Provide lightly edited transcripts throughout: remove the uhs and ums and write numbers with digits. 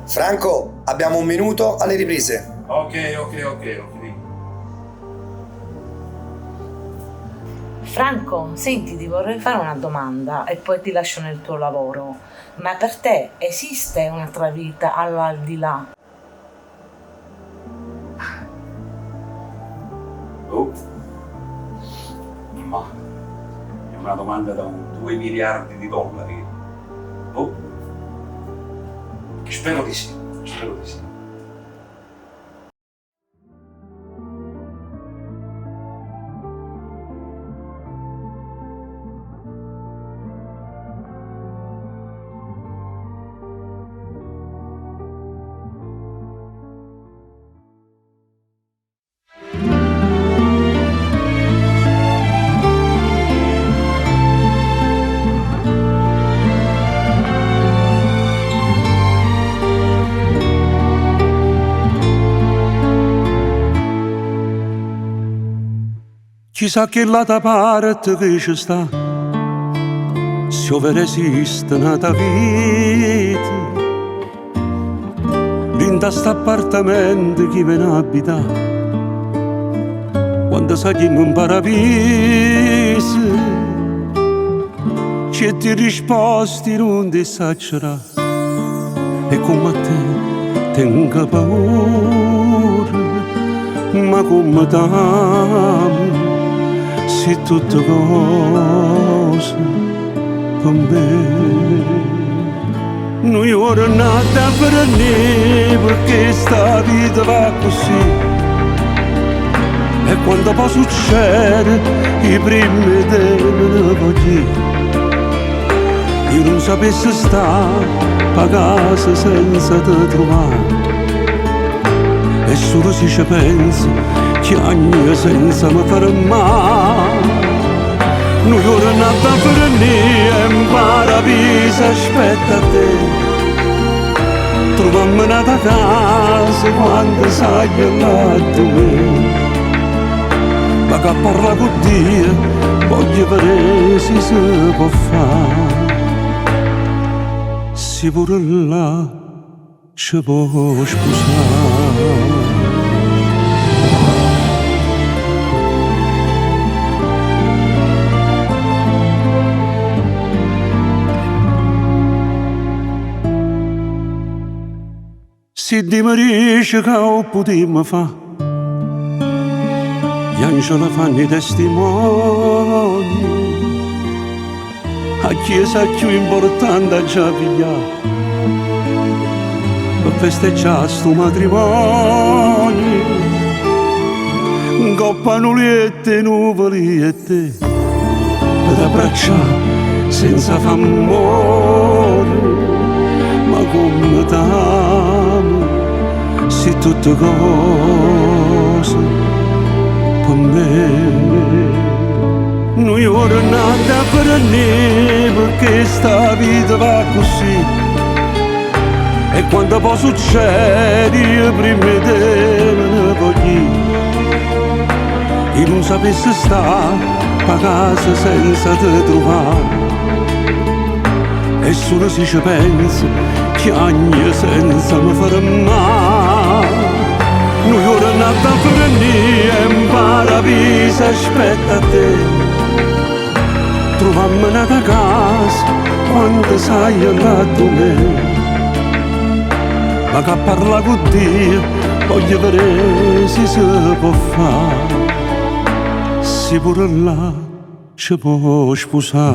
Franco, abbiamo un minuto alle riprese. Ok, ok, ok, ok. Franco, senti, ti vorrei fare una domanda e poi ti lascio nel tuo lavoro. Ma per te esiste un'altra vita all'aldilà? Oh. Ma è una domanda da un 2 miliardi di dollari. Oh. Spero di sì, spero di sì. Chissà chell'ata parte che ce sta, si overo esiste n'ata vita, dint' a st'appartamento chi vene a abità, quando saglimme 'mparaviso, certe risposte nun t' 'e saccio dà, e comm' a te tengo paura, ma comme t'amo si tutte cose pe me. Nu juorno adda fernì pecché sta vita va accussì e quando po' succede i' primma 'e te me ne voglio ij. Io nun sapesse sta pa casa senza te truvà e solo si ce penso chiagno senza me fermà. Nu juorno adda fernì e 'mparaviso aspetta a te. Truvamm n'ata casa quando saglie ll'addu me. Vaco a parlà cu Dio, voglio vedè si se po' fa. Si pure là ce po' spusà. Si Dio me dice ca 'o putimmo fa, gli angeli fanno i testimoni, 'a chiesa cchiù importante aggia piglià pe festeggià stu matrimonio, 'ncopp' a nu lietto 'e nuvole io e te, pe t'abbraccià senza fa ammore, ma comme t'amo si tutte cose pe me. Nu juorno adda fernì pecché sta vita va accussì e quando po' succede io primma 'e te me ne voglio ij. Io nun sapesse sta pa casa senza te truvà e solo si ce penso chiagno senza me fermà. Nu juorno adda fernì e 'mparaviso aspetta a te. Truvamm n'ata casa quando saglie ll'addu me. Vaco a parlà cu Dio, voglio vedè si se po' fa. Si pure là ce po' spusà.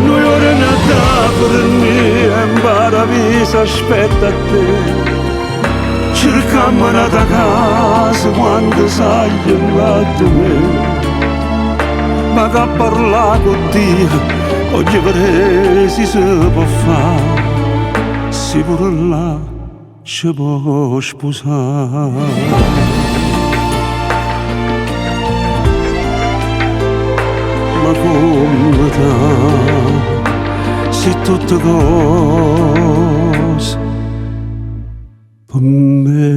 Nu juorno adda fernì e 'mparaviso aspetta a te. Cercammo n'ata casa quando saglie ll'addu me. Vaco a parlà cu Dio, voglio vedè si se po' fa. Si pure là ce po' spusà. Comme t'amo, si tutt cos p' me.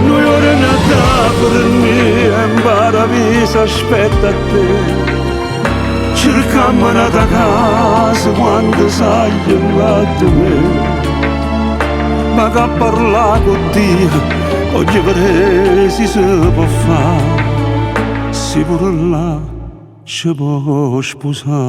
Nu juorn adda fernì e 'mparavis aspett a te. Cercamm n'ata cas quann saglie addu me. Vac a parlà cu Dio, voglio verè si se po' fa. Si pure là ce po' spusà.